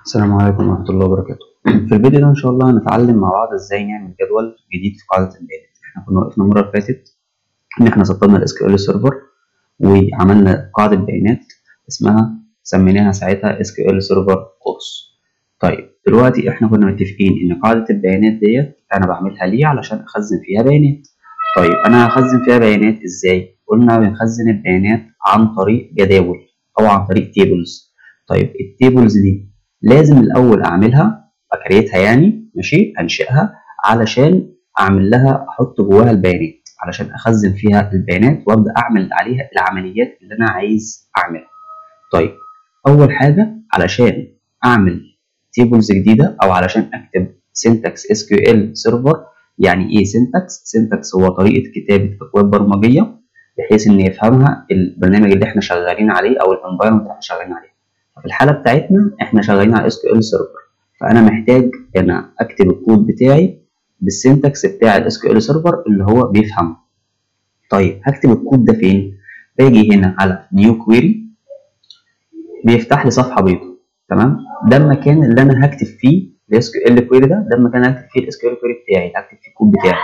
السلام عليكم ورحمة الله وبركاته. في الفيديو ده إن شاء الله هنتعلم مع بعض إزاي نعمل جدول جديد في قاعدة البيانات. إحنا كنا وقفنا المرة اللي فاتت إن إحنا سطبنا ال SQL Server وعملنا قاعدة بيانات اسمها سميناها ساعتها SQL Server Course. طيب دلوقتي إحنا كنا متفقين إن قاعدة البيانات ديت أنا بعملها ليه؟ علشان أخزن فيها بيانات. طيب أنا هخزن فيها بيانات إزاي؟ قلنا بنخزن البيانات عن طريق جداول أو عن طريق tables. طيب ال tables دي لازم الاول اعملها ا create ها، يعني ماشي، انشئها علشان اعمل لها احط جواها البيانات، علشان اخزن فيها البيانات وابدا اعمل عليها العمليات اللي انا عايز اعملها. طيب اول حاجة علشان اعمل tables جديدة او علشان اكتب syntax SQL Server. يعني ايه syntax؟ syntax هو طريقه كتابه اكواد برمجيه بحيث ان يفهمها البرنامج اللي احنا شغالين عليه او ال environment اللي احنا شغالين عليه. في الحالة بتاعتنا احنا شغالين على SQL Server، فانا محتاج انا اكتب الكود بتاعي بال syntax بتاع ال SQL Server اللي هو بيفهمه. طيب هكتب الكود ده فين؟ باجي هنا على new query، بيفتح لي صفحة بيضاء، تمام؟ ده المكان اللي انا هكتب فيه ال SQL query، ده المكان اللي هكتب فيه ال SQL query بتاعي، هكتب فيه الكود بتاعي.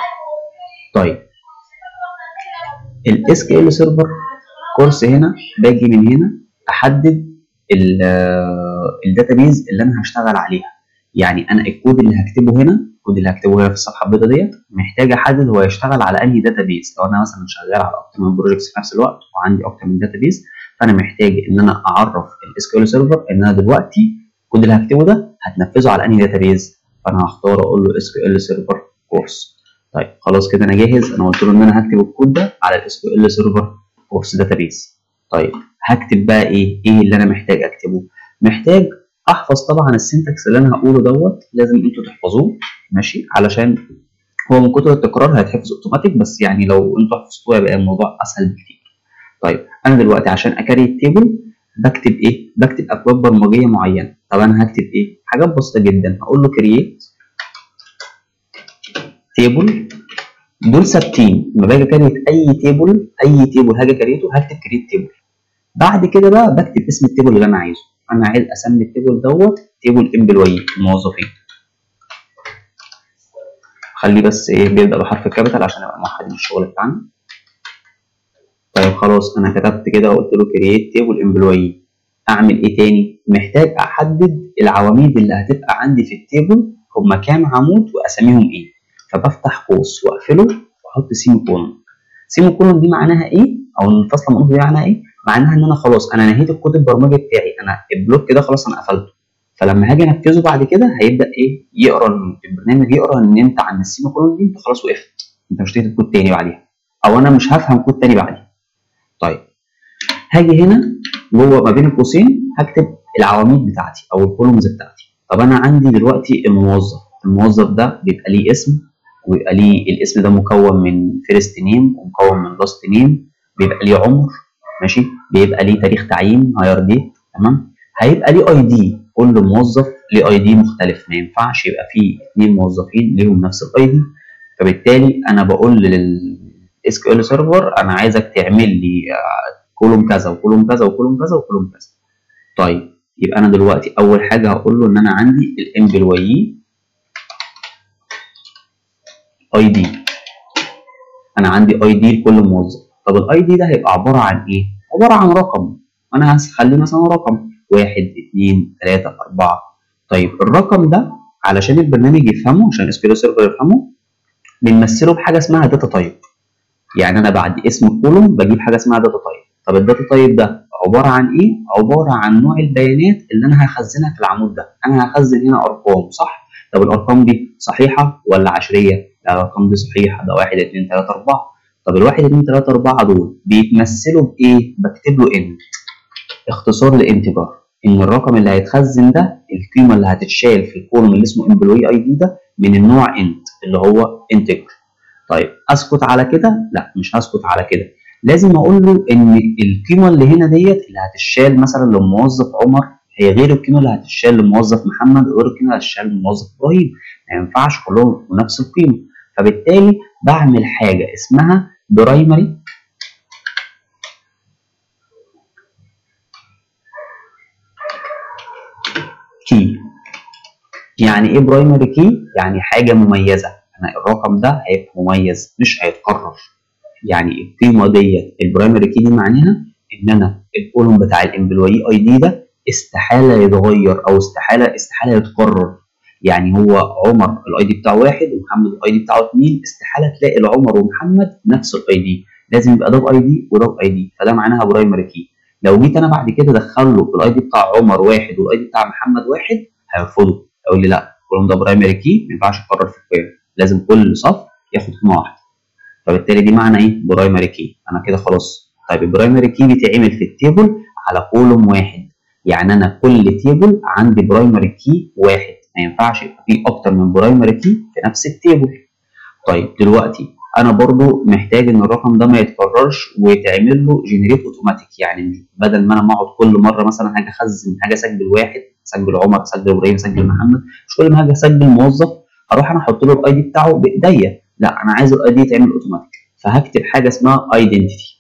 طيب ال SQL Server Course هنا باجي من هنا احدد ال database اللي انا هشتغل عليها. يعني انا الكود اللي هكتبه هنا، الكود اللي هكتبه هنا في الصفحة البيضاء ديت، محتاج احدد هو يشتغل على انهي database. لو انا مثلا شغال على اكتر من projects في نفس الوقت وعندي اكتر من database، فانا محتاج ان انا اعرف ال SQL Server ان انا دلوقتي الكود اللي هكتبه ده هتنفذه على انهي database، فانا هختار اقول له SQL Server Course. طيب خلاص كده انا جاهز، انا قلت له ان انا هكتب الكود ده على ال SQL Server Course database. طيب هكتب بقى ايه؟ ايه اللي انا محتاج اكتبه؟ محتاج احفظ طبعا ال syntax اللي انا هقوله دوت، لازم انتوا تحفظوه ماشي، علشان هو من كتر التكرار هيتحفظ اوتوماتيك، بس يعني لو انتوا حفظتوه هيبقى الموضوع اسهل بكتير. طيب انا دلوقتي عشان ا create table بكتب ايه؟ بكتب اكواد برمجيه معينة. طب انا هكتب ايه؟ حاجات بسيطة جدا، هقول له create table، دول ثابتين، لما باجي ا create اي table، اي table هاجي ا create ه هكتب create table. بعد كده بقى بكتب اسم ال table اللي انا عايزه. انا عايز اسمي ال table دوت table employee، الموظفين. خليه بس ايه بيبدا بحرف ال capital عشان ابقى موحدين الشغل بتاعنا. طيب خلاص انا كتبت كده وقلت له create table employee. اعمل ايه تاني؟ محتاج احدد العواميد اللي هتبقى عندي في ال table، هما كام عمود واساميهم ايه. فبفتح قوس واقفله واحط semicolon. semicolon دي معناها ايه؟ او الفاصلة النقطة دي معناها ايه؟ معناها ان انا خلاص انا نهيت الكود البرمجي بتاعي، انا ال block ده خلاص انا قفلته. فلما هاجي انفذه بعد كده هيبدا ايه؟ يقرا البرنامج، يقرا ان انت عند ال semicolon دي انت خلاص وقفت، انت مش هتكتب كود تاني بعديها، او انا مش هفهم كود تاني بعديها. طيب هاجي هنا جوه ما بين القوسين هكتب العواميد بتاعتي او ال columns بتاعتي. طب انا عندي دلوقتي الموظف، الموظف ده بيبقى ليه اسم، ويبقى ليه الاسم ده مكون من first name ومكون من last name، بيبقى ليه عمر ماشي، بيبقى ليه تاريخ تعيين hire date، تمام، هيبقى ليه ID، كل موظف ليه ID مختلف، ما ينفعش يبقى فيه اثنين موظفين ليهم نفس ال ID. فبالتالي انا بقول لل SQL Server انا عايزك تعمل لي column كذا و column كذا و column كذا و column كذا. طيب يبقى انا دلوقتي اول حاجة هقول له ان انا عندي ال employee ID، انا عندي ID لكل موظف. طب ال ID ده هيبقى عبارة عن ايه؟ عبارة عن رقم، انا هخليه مثلا رقم 1 2 3 4. طيب الرقم ده علشان البرنامج يفهمه، عشان SQL Server يفهمه، بنمثله بحاجة اسمها data type. يعني انا بعد اسم ال column بجيب حاجة اسمها data type. طب ال data type ده عبارة عن ايه؟ عبارة عن نوع البيانات اللي انا هخزنها في العمود ده. انا هخزن هنا ارقام، صح؟ طب الارقام دي صحيحه ولا عشرية؟ لا الارقام دي صحيحه، ده 1 2 3 4. طب ال 1 2 3 4 دول بيتمثلوا بايه؟ بكتب له int، اختصار ل integer، ان الرقم اللي هيتخزن ده القيمة اللي هتتشال في ال column اللي اسمه employee ID ده من النوع int اللي هو integer. طيب اسكت على كده؟ لا مش هسكت على كده، لازم اقول له ان القيمة اللي هنا ديت اللي هتتشال مثلا للموظف عمر هي غير القيمة اللي هتتشال للموظف محمد، غير القيمة اللي هتتشال للموظف ابراهيم، ما ينفعش كلهم نفس القيمة. فبالتالي بعمل حاجة اسمها primary key. يعني ايه primary key؟ يعني حاجة مميزة، انا الرقم ده هيبقى مميز مش هيتكرر. يعني القيمة ديت ال primary key دي معناها ان انا ال column بتاع ال employee ID ده استحالة يتغير او استحالة يتكرر. يعني هو عمر ال ID بتاعه 1 ومحمد ال ID بتاعه 2، استحالة تلاقي العمر ومحمد نفس ال ID، لازم يبقى ده ب ID وده ب ID، فده معناها primary key. لو جيت انا بعد كده ادخل له ال ID بتاع عمر 1 وال ID بتاع محمد 1 هيرفضه، يقول لي لا ال column ده primary key ما ينفعش يتكرر في القيم، لازم كل صف ياخد قيمة واحدة. فبالتالي دي معنى ايه primary key. انا كده خلاص. طيب ال primary key بيتعمل في ال table على column واحد، يعني انا كل table عندي primary key واحد، ما ينفعش يبقى فيه اكتر من primary key في نفس ال table. طيب دلوقتي انا برضو محتاج ان الرقم ده ما يتكررش ويتعمل له generate automatic، يعني بدل ما انا اقعد كل مرة مثلا هاجي اخزن حاجة اسجل واحد، اسجل عمر، اسجل ابراهيم، اسجل محمد، مش كل ما هاجي اسجل موظف اروح انا احط له ال ID بتاعه بايديا، لا انا عايز ال ID يتعمل اوتوماتيك. فهكتب حاجة اسمها identity.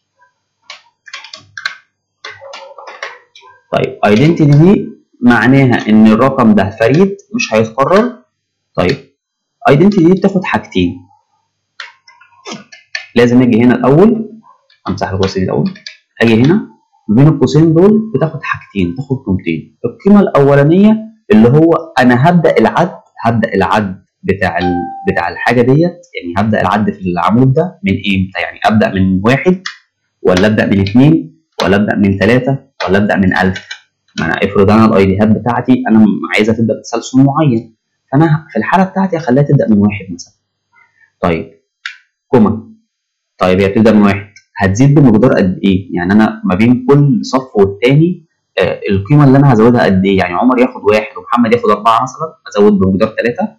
طيب identity دي معناها ان الرقم ده فريد مش هيتكرر. طيب identity دي بتاخد حاجتين، لازم اجي هنا الاول امسح القوس دي الاول، اجي هنا بين القوسين دول بتاخد حاجتين، تاخد قيمتين. القيمة الاولانية اللي هو انا هبدا العد، بتاع الحاجة ديت، يعني هبدا العد في العمود ده من امتى؟ يعني ابدا من 1 ولا ابدا من 2 ولا ابدا من 3 ولا ابدا من 1000؟ ما انا افرض انا ال ID هات بتاعتي انا عايزها تبدا بتسلسل معين، فانا في الحالة بتاعتي هخليها تبدا من 1 مثلا. طيب comma، طيب هي بتبدا من 1 هتزيد بمقدار قد ايه؟ يعني انا ما بين كل صف والتاني القيمة اللي انا هزودها قد ايه؟ يعني عمر ياخد 1 ومحمد ياخد 4 مثلا، ازود بمقدار 3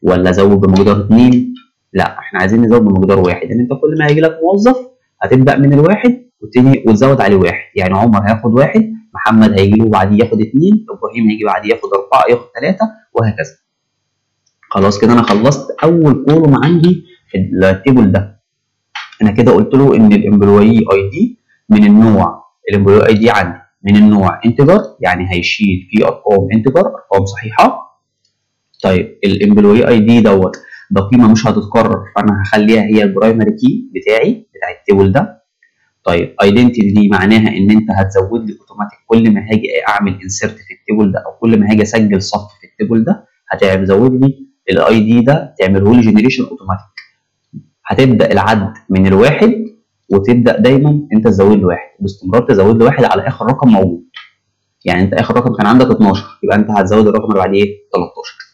ولا ازود بمقدار 2؟ لا احنا عايزين نزود بمقدار 1، لان انت كل ما هيجي لك موظف هتبدا من الواحد وتبتدي وتزود عليه 1، يعني عمر هياخد 1، محمد هيجي له بعديه ياخد 2، ابراهيم هيجي بعديه ياخد 4، ياخد 3، وهكذا. خلاص كده انا خلصت اول column عندي في ال table ده. انا كده قلت له ان ال employee ID من النوع، ال employee ID عندي من النوع integer، يعني هيشيل فيه ارقام integer، ارقام صحيحه. طيب ال employee ID دوت ده قيمة مش هتتكرر، فانا هخليها هي ال primary key بتاعي بتاع ال table ده. طيب identity دي معناها ان انت هتزود لي اوتوماتيك كل ما هاجي اعمل insert في ال table ده، او كل ما هاجي اسجل صف في ال table ده هتزود لي ال ID ده، تعمله لي generation automatic. هتبدا العد من الواحد وتبدا دايما انت تزود لي واحد باستمرار، تزود لي واحد على اخر رقم موجود. يعني انت اخر رقم كان عندك 12، يبقى انت هتزود الرقم اللي بعديه 13.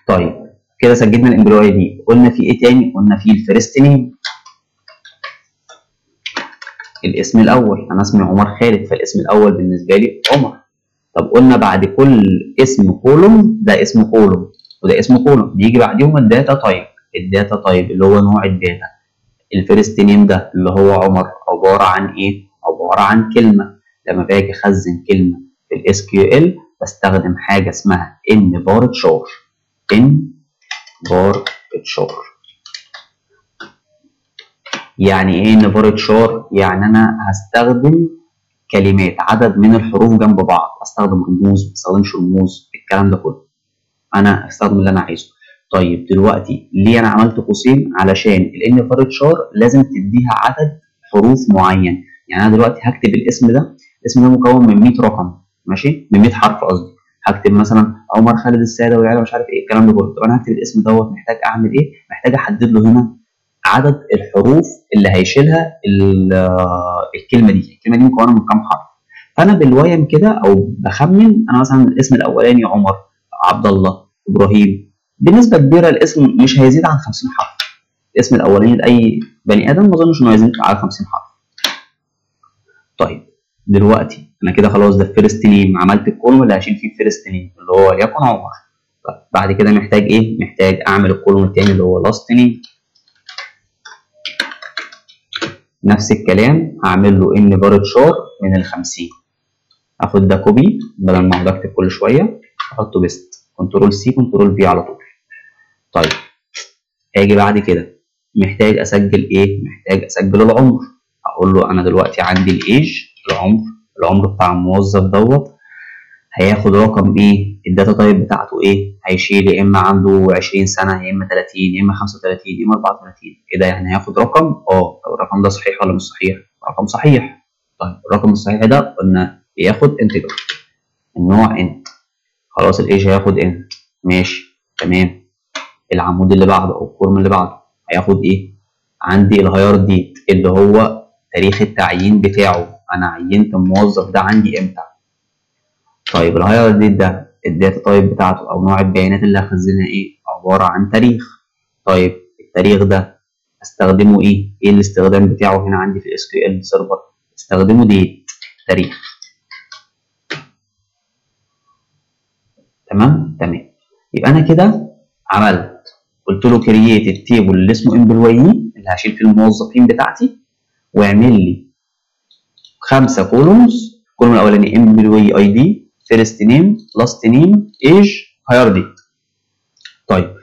طيب كده سجلنا ال employee ID. قلنا في ايه تاني؟ قلنا في ال first name، الاسم الاول، انا اسمي عمر خالد فالاسم الاول بالنسبة لي عمر. طب قلنا بعد كل اسم column، ده اسم column وده اسم column، بيجي بعديهم ال data type. ال data type اللي هو نوع ال data. ال first name ده اللي هو عمر عبارة عن ايه؟ عبارة عن كلمة. لما باجي اخزن كلمة في ال SQL بستخدم حاجة اسمها nvarchar. nvarchar يعني ايه nvarchar؟ يعني انا هستخدم كلمات، عدد من الحروف جنب بعض، استخدم رموز ما استخدمش رموز، الكلام ده كله انا استخدم اللي انا عايزه. طيب دلوقتي ليه انا عملت قوسين؟ علشان ال nvarchar لازم تديها عدد حروف معين. يعني انا دلوقتي هكتب الاسم ده، الاسم ده مكون من 100 رقم، ماشي، من 100 حرف قصدي. هكتب مثلا عمر خالد السادة والعيلة مش عارف ايه الكلام ده كله. طب انا هكتب الاسم دوت محتاج اعمل ايه؟ محتاج احدد له هنا عدد الحروف اللي هيشيلها الكلمة دي. الكلمة دي مكونة من كام حرف؟ فانا بالويم كده او بخمن، انا مثلا الاسم الاولاني عمر، عبد الله، ابراهيم، بنسبة كبيرة الاسم مش هيزيد عن 50 حرف. الاسم الاولاني لاي بني ادم ما اظنش انه هيزيد على 50 حرف. طيب دلوقتي انا كده خلاص ده ال first name، عملت ال column اللي هشيل فيه ال first name اللي هو وليكن عمر. طيب بعد كده محتاج ايه؟ محتاج اعمل ال column الثاني اللي هو last name. نفس الكلام هعمل له nvarchar من ال 50. اخد ده copy بدل ما اقعد اكتب كل شوية، احطه paste، control C control V على طول. طيب اجي بعد كده محتاج اسجل ايه؟ محتاج اسجل العمر. اقول له انا دلوقتي عندي الايج، العمر، العمر بتاع الموظف دوت هياخد رقم ايه؟ ال data type بتاعته ايه؟ هيشيل يا اما عنده 20 سنة يا اما 30 يا اما 35 يا اما 34. ايه ده يعني هياخد رقم؟ طب الرقم ده صحيح ولا مش صحيح؟ رقم صحيح. طيب الرقم الصحيح ده قلنا بياخد integer، النوع int. خلاص ال age هياخد int، ماشي تمام. العمود اللي بعده او ال column اللي بعده هياخد ايه؟ عندي ال hire date اللي هو تاريخ التعيين بتاعه، انا عينت الموظف ده عندي امتى. طيب ال hire date ده ال data type بتاعته او نوع البيانات اللي هخزنها ايه؟ عبارة عن تاريخ. طيب التاريخ ده استخدمه ايه؟ ايه الاستخدام بتاعه هنا عندي في ال SQL Server؟ استخدمه date، تاريخ. تمام تمام. يبقى انا كده عملت، قلت له create ال table اللي اسمه employee اللي هشيل فيه الموظفين بتاعتي، واعمل لي 5 columns. ال column الاولاني employee ID، first name، last name، age، hire date. طيب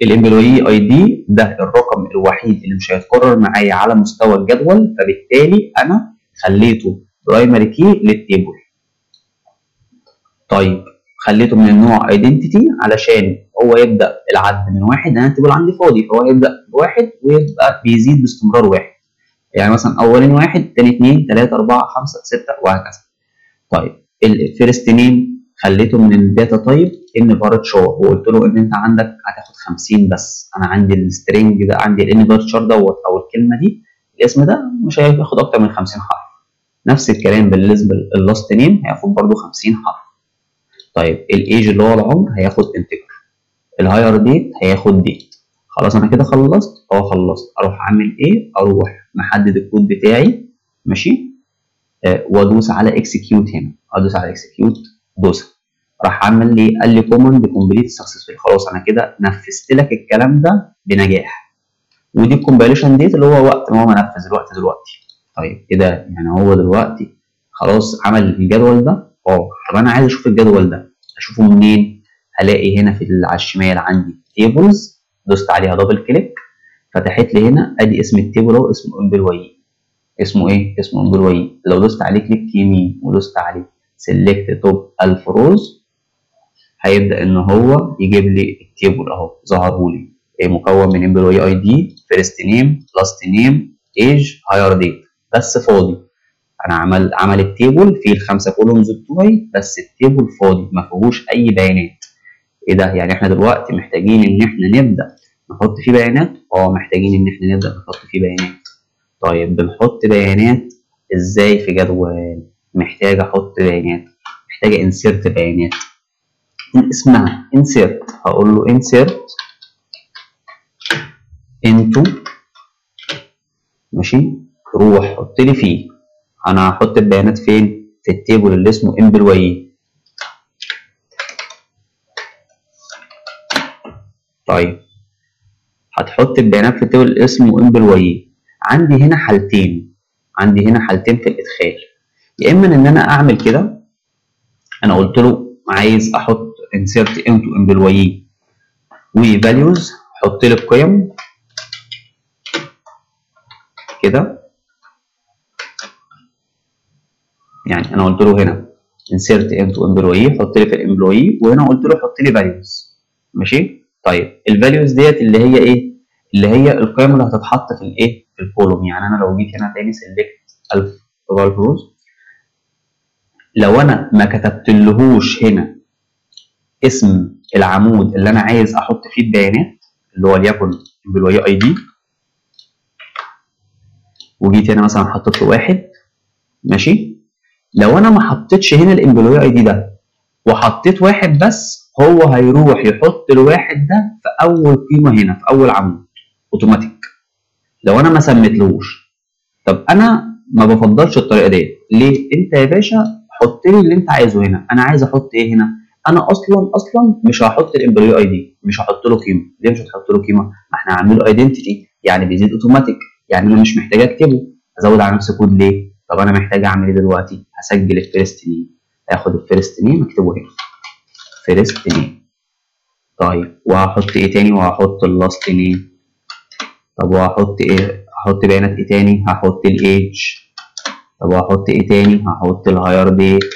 ال employee ID ده الرقم الوحيد اللي مش هيتكرر معايا على مستوى الجدول، فبالتالي انا خليته primary key لل table. طيب خليته من النوع identity علشان هو يبدا العد من واحد، انا ال table عندي فاضي فهو يبدا بواحد ويبقى بيزيد باستمرار واحد، يعني مثلا اولين واحد، تاني 2، 3، 4، 5، 6 وهكذا. طيب ال first name خليته من ال data type nvarchar، وقلت له ان انت عندك هتاخد 50 بس، انا عندي ال string ده، عندي ال nvarchar دوت او الكلمة دي الاسم ده مش هياخد اكتر من 50 حرف. نفس الكلام بالنسبة لل last name هياخد برده 50 حرف. طيب ال age اللي هو العمر هياخد integer، ال hire date هياخد date. خلاص انا كده خلصت؟ خلصت. اروح اعمل ايه؟ اروح محدد الكود بتاعي، ماشي، وادوس على execute هنا، ادوس على execute دوسة، راح عمل لي قال لي command complete successful. خلاص انا كده نفذت لك الكلام ده بنجاح. ودي ال compilation date اللي هو وقت ما هو منفذ الوقت دلوقتي. طيب ايه ده؟ يعني هو دلوقتي خلاص عمل الجدول ده؟ طب انا عايز اشوف الجدول ده، اشوفه منين؟ هلاقي هنا في على الشمال عندي tables، دوست عليها double click، فتحت لي هنا ادي اسم ال table اهو، اسمه employee. اسمه ايه؟ اسمه employee. لو دوست عليه click يمين ودوست عليه select top 1000 rows هيبدا ان هو يجيب لي ال table اهو، ظهره لي مكون من employee ID، first name، last name، age، hire date، بس فاضي. انا عمل ال table فيه ال5 columns بتوعي، بس ال table فاضي ما فيهوش اي بيانات. ايه ده؟ يعني احنا دلوقتي محتاجين ان احنا نبدا نحط فيه بيانات؟ محتاجين ان احنا نبدا نحط فيه بيانات. طيب بنحط بيانات ازاي في جدول؟ محتاج احط بيانات، محتاج insert بيانات، اسمها insert. هقول له insert into، ماشي، روح حط لي فيه. انا هحط البيانات فين؟ في ال table اللي اسمه employee. طيب هتحط البيانات في ال table اللي اسمه employee. عندي هنا حالتين، عندي هنا حالتين في الادخال. يا اما ان انا اعمل كده، انا قلت له عايز احط insert into employee و values، حط لي القيم كده. يعني انا قلت له هنا insert into employee، حط لي في ال employee، وهنا قلت له حط لي values، ماشي. طيب ال values ديت اللي هي ايه؟ اللي هي القيم اللي هتتحط في الايه؟ في ال column. يعني انا لو جيت هنا تاني select 1000 rows، لو انا ما كتبتلهوش هنا اسم العمود اللي انا عايز احط فيه البيانات اللي هو ليكن employee ID، وجيت هنا مثلا حطيت له واحد، ماشي. لو انا ما حطيتش هنا ال employee ID ده وحطيت واحد بس، هو هيروح يحط الواحد ده في اول قيمة هنا في اول عمود اوتوماتيك لو انا ما سميتلهوش. طب انا ما بفضلش الطريقة ديت، ليه؟ انت يا باشا حط لي اللي انت عايزه هنا. انا عايز احط ايه هنا؟ انا اصلا مش هحط ال employee ID، مش هحط له قيمة. ليه مش هتحط له قيمة؟ ما احنا هعمله identity، يعني بيزيد اوتوماتيك، يعني انا مش محتاج اكتبه، ازود على نفسي كود ليه؟ طب انا محتاج اعمل ايه دلوقتي؟ هسجل ال first name، اخد ال first name اكتبه هنا first name. طيب وهحط ايه تاني؟ وهحط ال last name. طب وهحط ايه؟ هحط بيانات ايه تاني؟ هحط ال age. طب وهحط ايه تاني؟ هحط ال hire date.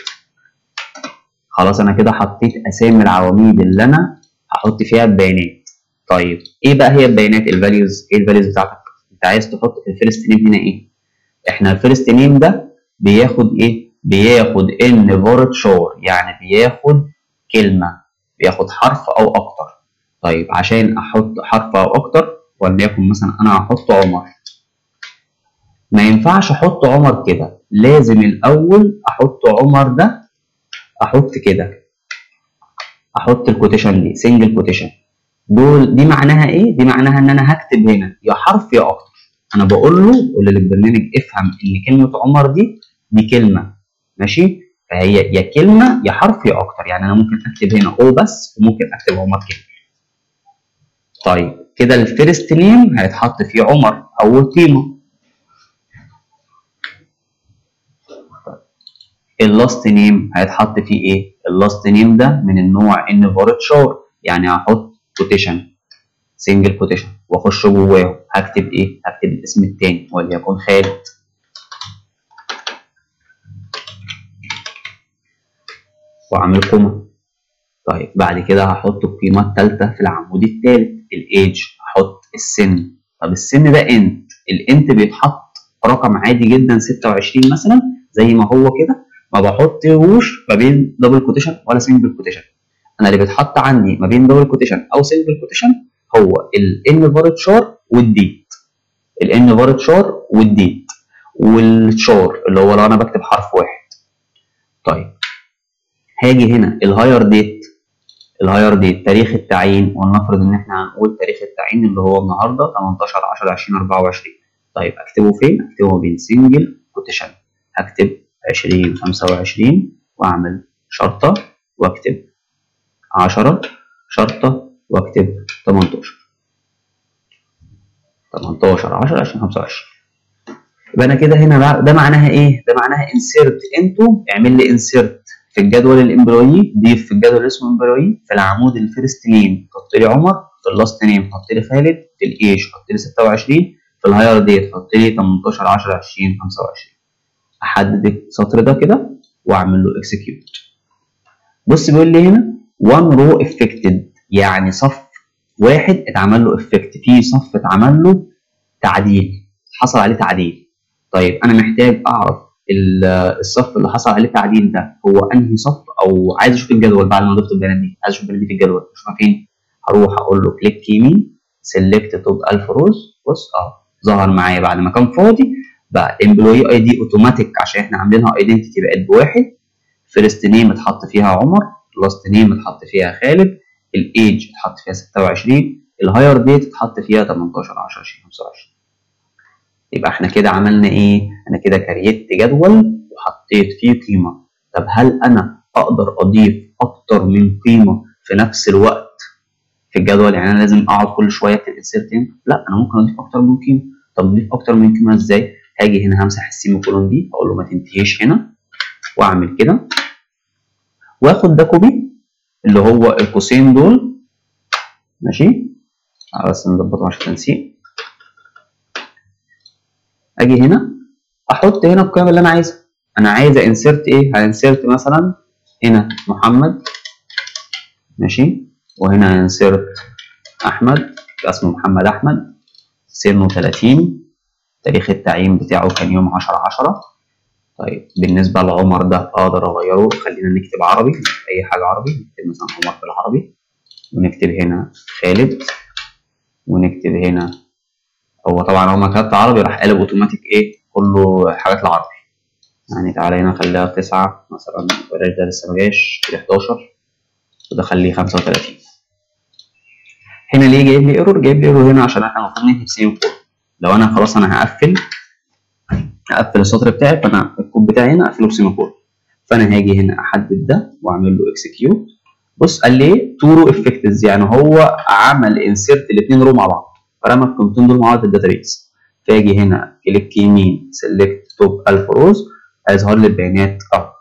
خلاص انا كده حطيت اسامي العواميد اللي انا هحط فيها البيانات. طيب ايه بقى هي البيانات؟ ال values. ايه ال values بتاعتك؟ انت عايز تحط في ال first name هنا ايه؟ احنا ال first name ده بياخد ايه؟ بياخد nvarchar، يعني بياخد كلمة، بياخد حرف او اكتر. طيب عشان احط حرف او اكتر، وليكن مثلا انا هحط عمر، ما ينفعش احط عمر كده، لازم الاول احط عمر ده، احط كده، احط ال quotation دي single quotation. دول دي معناها ايه؟ دي معناها ان انا هكتب هنا يا حرف يا اكتر. انا بقول له، قول للبرنامج افهم ان كلمة عمر دي كلمة، ماشي؟ فهي يا كلمة يا حرف يا اكتر، يعني انا ممكن اكتب هنا او بس، وممكن اكتب عمر كده. طيب كده ال first name هيتحط فيه عمر اول قيمة. ال last name هيتحط فيه ايه؟ ال last name ده من النوع nvarchar، يعني هحط quotation single quotation واخش جواه هكتب ايه؟ هكتب الاسم التاني وليكن خالد. واعمل comma. طيب بعد كده هحط القيمة الثالثة في العمود الثالث الايدج، هحط السن. طب السن ده int، ال int بيتحط رقم عادي جدا 26 مثلا زي ما هو كده، ما بحطهوش ما بين double quotation ولا single quotation. انا اللي بيتحط عندي ما بين double quotation او single quotation هو ال nvarchar وال date، ال nvarchar وال date وال char اللي هو لو انا بكتب حرف واحد. طيب هاجي هنا ال hire date، ال hire date تاريخ التعيين، ولنفرض ان احنا هنقول تاريخ التعيين اللي هو النهارده 18/10/2024. طيب اكتبه فين؟ اكتبه بين single quotation، هكتب 2025 واعمل شرطه واكتب 10 شرطه واكتب 18، 18 10 2025. يبقى انا كده هنا ده معناها ايه؟ ده معناها insert into، اعمل لي insert في الجدول ال employee، ضيف في الجدول اللي اسمه employee في العمود ال first name حط لي عمر، في ال last name حط لي خالد، في الايج حط لي 26، في ال hire date حط لي 18 10 20 25. احدد السطر ده كده واعمل له execute. بص بيقول لي هنا 1 row affected، يعني صف واحد اتعمل له affect، في صف اتعمل له تعديل، حصل عليه تعديل. طيب انا محتاج اعرف الصف اللي حصل عليه تعديل ده هو انهي صف، او عايز اشوف الجدول بعد ما ضفت البيانات دي، عايز اشوف البيانات دي في الجدول، اشوفها فين؟ هروح اقول له click يمين select top 1000 rows. بص ظهر معايا بعد ما كان فاضي بقى employee ID اوتوماتيك عشان احنا عاملينها identity بقت بواحد، first name اتحط فيها عمر، last name اتحط فيها خالد، الايج اتحط فيها 26، ال hire date اتحط فيها 18 10 20 25. يبقى احنا كده عملنا ايه؟ انا كده create جدول وحطيت فيه قيمة. طب هل انا اقدر اضيف اكتر من قيمة في نفس الوقت في الجدول؟ يعني انا لازم اقعد كل شوية اكتب insert؟ لا، انا ممكن اضيف اكتر من قيمة. طب اضيف اكتر من قيمة ازاي؟ هاجي هنا همسح ال semicolon دي، اقول له ما تنتهيش هنا، واعمل كده واخد ده copy اللي هو القوسين دول، ماشي، بس نظبطه عشان التنسيق. اجي هنا احط هنا القيم اللي انا عايزها. انا عايز insert ايه؟ ه insert مثلا هنا محمد، ماشي، وهنا insert احمد، اسمه محمد احمد، سنة 30، تاريخ التعيين بتاعه كان يوم 10/10. طيب بالنسبة لعمر ده اقدر اغيره، خلينا نكتب عربي، اي حاجة عربي، نكتب مثلا عمر بالعربي، ونكتب هنا خالد، ونكتب هنا، هو طبعا هو ما كتبت عربي راح قالب اوتوماتيك ايه كله حاجات العربي. يعني تعالى هنا خليها 9 مثلا، بلاش ده لسه ما جاش، 11، وده خليه 35. هنا ليه جايب لي error؟ جايب لي error هنا عشان احنا المفروض ننهي ب semicolon. لو انا خلاص انا هقفل السطر بتاعي، فانا الكود بتاعي هنا اقفله ب semicolon. فانا هاجي هنا احدد ده واعمل له execute. بص قال لي 2 row affected، يعني هو عمل insert الاثنين row مع بعض، فرمى القيمتين دول مع بعض في ال database. فاجي هنا click يمين select top 1000 rows، هيظهر لي البيانات اهو.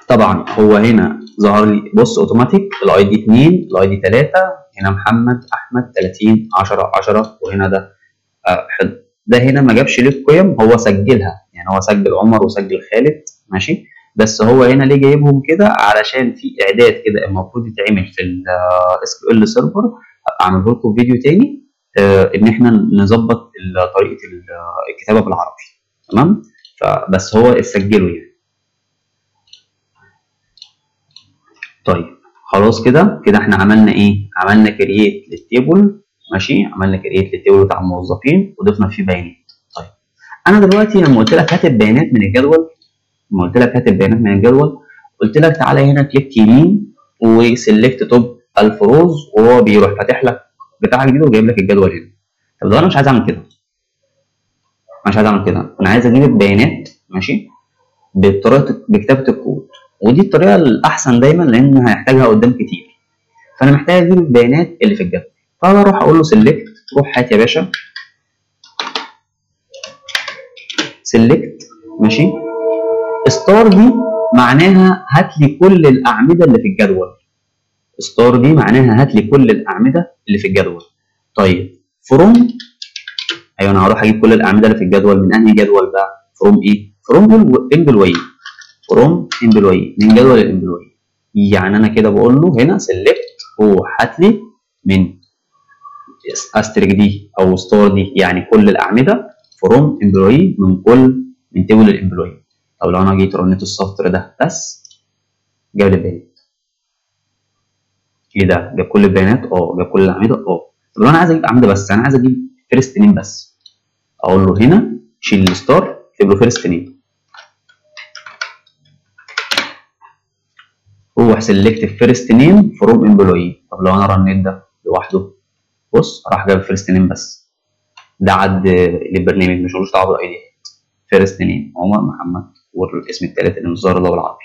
طبعا هو هنا ظهر لي بص اوتوماتيك ال ID 2 ال ID 3، هنا محمد احمد 30 10 10، وهنا ده ده هنا ما جابش ليه القيم، هو سجلها، يعني هو سجل عمر وسجل خالد، ماشي، بس هو هنا ليه جايبهم كده؟ علشان في اعداد كده المفروض يتعمل في ال SQL Server، هبقى اعمله لكم في فيديو تاني، ان احنا نظبط طريقه الكتابة بالعربي. تمام؟ فبس هو اسجله يعني. طيب خلاص كده كده احنا عملنا ايه؟ عملنا create لل table، ماشي، عملنا create لل table بتاع الموظفين وضفنا فيه بيانات. طيب انا دلوقتي لما قلت لك هات البيانات من الجدول، لما قلت لك هات البيانات من الجدول، قلت لك تعالى هنا click يمين و select top 1000 rows، وهو بيروح فاتح لك بتاع جديد وجايب لك الجدول هنا. طب لو انا مش عايز اعمل كده، مش عايز اعمل كده، انا عايز اجيب البيانات، ماشي، بطريقة بكتابه الكود، ودي الطريقة الاحسن دايما لان هنحتاجها قدام كتير. فانا محتاج اجيب البيانات اللي في الجدول، فانا اروح اقول له select، روح هات يا باشا select، ماشي، star دي معناها هات لي كل الاعمدة اللي في الجدول، star دي معناها هات لي كل الاعمدة اللي في الجدول. طيب from، ايوه انا هروح اجيب كل الاعمدة اللي في الجدول من انهي جدول بقى؟ from ايه؟ from employee، from employee، من جدول ال employee. يعني انا كده بقول له هنا select، روح هات لي من asterisk دي او star دي، يعني كل الاعمدة from employee، من كل من table ال employee. طب لو انا جيت رنيت السطر ده بس، جاب لي البيانات. ايه ده؟ جاب كل البيانات؟ اه. جاب كل الاعمدة؟ اه. طب لو انا عايز اجيب اعمدة بس، انا عايز اجيب first name بس، اقول له هنا شيل ال star، اكتب له first name، روح select first name from employee. طب لو انا رنيت ده لوحده، بص راح جاب first name بس، ده عد للبرنامج مش ملوش دعوه بال ID. first name عمر محمد والاسم الثالث اللي مش ظاهر ده بالعربي.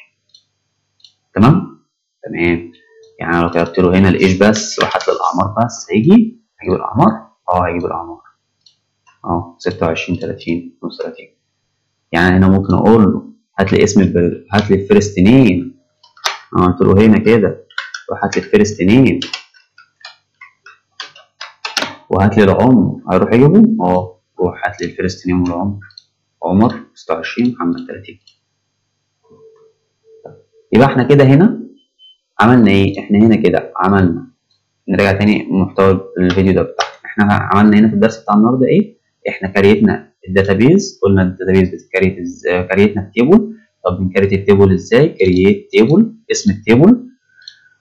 تمام؟ تمام. يعني انا لو كتبت له هنا الايج بس وحط الاعمار بس، هيجي هيجيب الاعمار؟ اه هيجيب الاعمار. اه 26 30 35. يعني هنا ممكن اقول له هات لي اسم هات لي ال first name، انا قلت له هنا كده وهات لي ال first name وهات لي العمر، هيروح يجيبه؟ اه روح هات لي ال first name والعمر، عمر 26 محمد 30. يبقى احنا كده هنا عملنا ايه؟ احنا هنا كده عملنا، نرجع تاني محتوى الفيديو ده بتاعنا، احنا عملنا هنا في الدرس بتاع النهارده ايه؟ احنا كريتنا ال database، قلنا ال database بت create ازاي؟ كريتنا ال table. طب بن create ال table ازاي؟ create table، اسم ال table،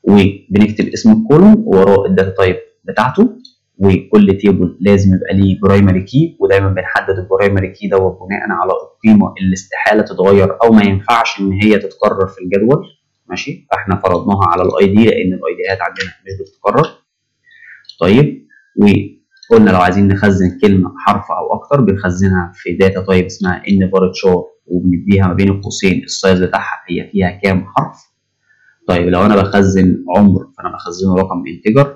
وبنكتب اسم ال column وراه ال data type بتاعته، وكل table لازم يبقى ليه primary key، ودايما بنحدد ال primary key دوت بناء على القيمة اللي استحالة تتغير او ما ينفعش ان هي تتكرر في الجدول، ماشي؟ فاحنا فرضناها على ال ID لان ال ID هات عندنا مش بتتكرر. طيب وقلنا لو عايزين نخزن كلمة حرف او اكتر بنخزنها في data type اسمها nvarchar، وبنديها ما بين القوسين ال size بتاعها هي فيها كام حرف. طيب لو انا بخزن عمر فانا بخزنه رقم integer.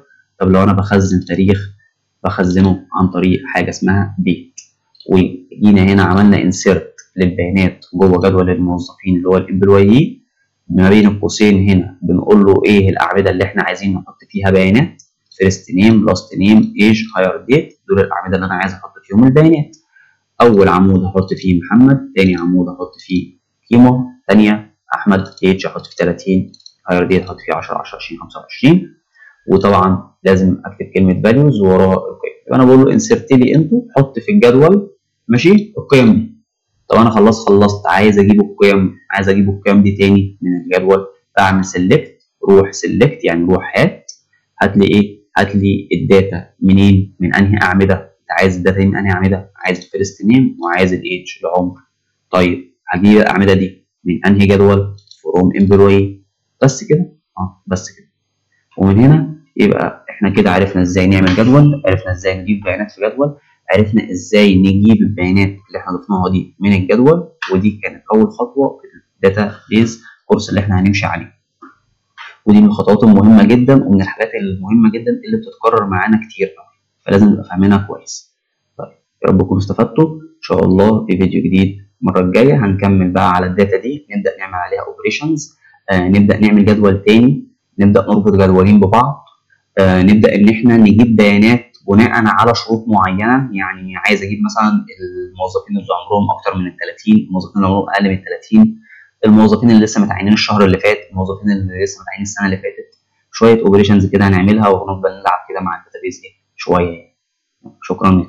طب لو انا بخزن تاريخ بخزنه عن طريق حاجة اسمها date. وجينا هنا عملنا insert للبيانات جوه جدول الموظفين اللي هو ال employee، ما بين القوسين هنا بنقول له ايه الاعمدة اللي احنا عايزين نحط فيها بيانات، first name last name age hire date، دول الاعمدة اللي انا عايز احط فيهم البيانات. اول عمود هحط فيه محمد، تاني عمود هحط فيه قيمة ثانية احمد، age هحط فيه 30، hire date هحط فيه 10 10 20 25، وطبعا لازم اكتب كلمة values وراها القيم. يبقى انا بقول له insert لي into، حط في الجدول ماشي القيم دي. طب انا خلاص خلصت، عايز اجيب القيم، عايز اجيب القيم دي تاني من الجدول، بعمل select، روح select يعني روح هات، هات لي ايه؟ هات لي ال data منين؟ من انهي اعمدة؟ انت عايز ال data دي من انهي اعمدة؟ عايز ال first name وعايز ال age العمر. طيب هجيب الاعمدة دي من انهي جدول؟ from employee. بس كده؟ اه بس كده. ومن هنا يبقى احنا كده عرفنا ازاي نعمل جدول، عرفنا ازاي نجيب بيانات في جدول، عرفنا ازاي نجيب البيانات اللي احنا ضفناها دي من الجدول، ودي كانت اول خطوة في ال database course اللي احنا هنمشي عليه. ودي من الخطوات المهمة جدا ومن الحاجات المهمة جدا اللي بتتكرر معانا كتير قوي، فلازم نبقى فاهمينها كويس. طيب يا رب تكونوا استفدتوا، ان شاء الله في فيديو جديد المرة الجاية هنكمل بقى على ال data دي، نبدا نعمل عليها operations، نبدا نعمل جدول تاني، نبدا نربط جدولين ببعض، نبدا ان احنا نجيب بيانات بناء على شروط معينة. يعني عايز اجيب مثلا الموظفين اللي عمرهم اكتر من ال 30، الموظفين اللي عمرهم اقل من 30، الموظفين اللي لسه متعينين الشهر اللي فات، الموظفين اللي لسه متعينين السنة اللي فاتت. شوية operations كده هنعملها، وهنفضل نلعب كده مع ال database ايه شوية يعني. شكرا.